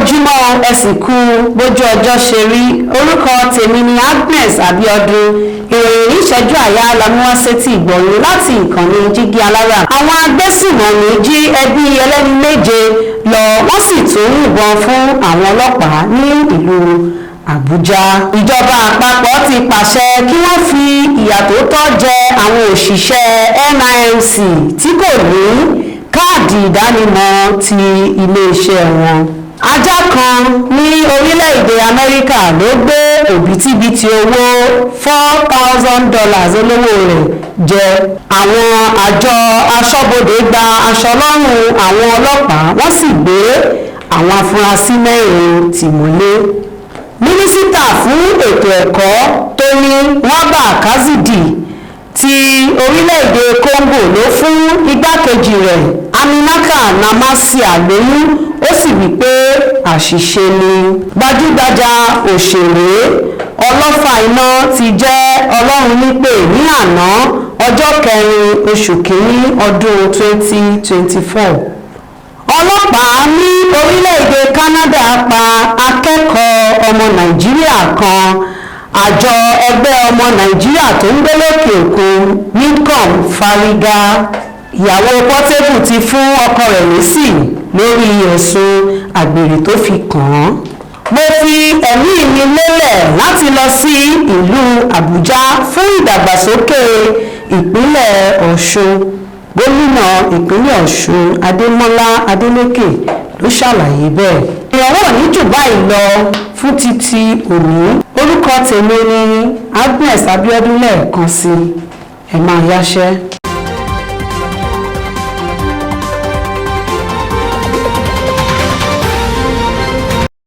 Ojúmọ́, ẹ sì kú bójú ọjọ́ ṣe rí. Orúkọ tèmi ni Agnes Abiodun. Ìròyìn ní ìṣẹ́jú àyá la mú wá sétí ìgbọ̀nyìn láti ìkànnì Jígí Alára. Àwọn agbésùmọ̀mí jí ẹbí ẹlẹ́ni méje lọ, wọ́n sì tún yìnbọn fún àwọn ọlọ́pàá ní ìlú Àbújá. Ìjọba àpapọ̀ ti pàṣẹ kí wọ́n fi ìyà tó tọ́ jẹ àwọn òṣìṣẹ́ NIMC tí kò ní káàdì ìdánimọ̀ ti iléeṣẹ́ wọn. Ajá kan ní orílẹ̀-èdè Amẹ́ríkà ló gbé òbítíbitì owó $4,000 olówó rẹ̀ jẹ. Àwọn àjọ aṣọ́bodè gba aṣọ lọ́rùn àwọn ọlọ́pàá, wọ́n sì gbé àwọn afurasí mẹ́rin tì mọ́lé. Mínísítà fún ètò ẹ̀kọ́ Tony Waba Kazidi ti orílẹ̀-èdè Congo ló fún igbákejì rẹ̀ Aminata Namasia lóyún, ó sì wí pé àṣìṣe ni. Gbajúgbajà òṣèré Ọlọ́fà Iná ti jẹ́ Ọlọ́run nípè ní àná, ọjọ́ 4 oṣù 1 ọdún 2024. Ọlọ́pàá ní orílẹ̀-èdè Canada pa akẹ́kọ̀ọ́ ọmọ Nàìjíríà kan. Àjọ ẹgbẹ́ ọmọ Nàìjíríà tó ń gbé lókè òkun, NIDCOM, fárígá. Ìyàwó Portable ti fún ọkọ rẹ̀ lésì lórí ẹ̀sùn àgbèrè tó fi kàn án. Mo fi ẹ̀mí mi lélẹ̀ láti lọ sí ìlú Àbújá fún ìdàgbàsókè ìpínlẹ̀ Ọ̀ṣun, gómìnà ìpínlẹ̀ Ọ̀ṣun Adémọ́lá Adélékè ló ṣàlàyé bẹ́ẹ̀. Ìrànwọ́ ní jù báyìí lọ fún títí òní. Orúkọ tèmi ni Agnes Abiodun. Lẹ́ẹ̀kan sí, ẹ máa yáṣẹ́.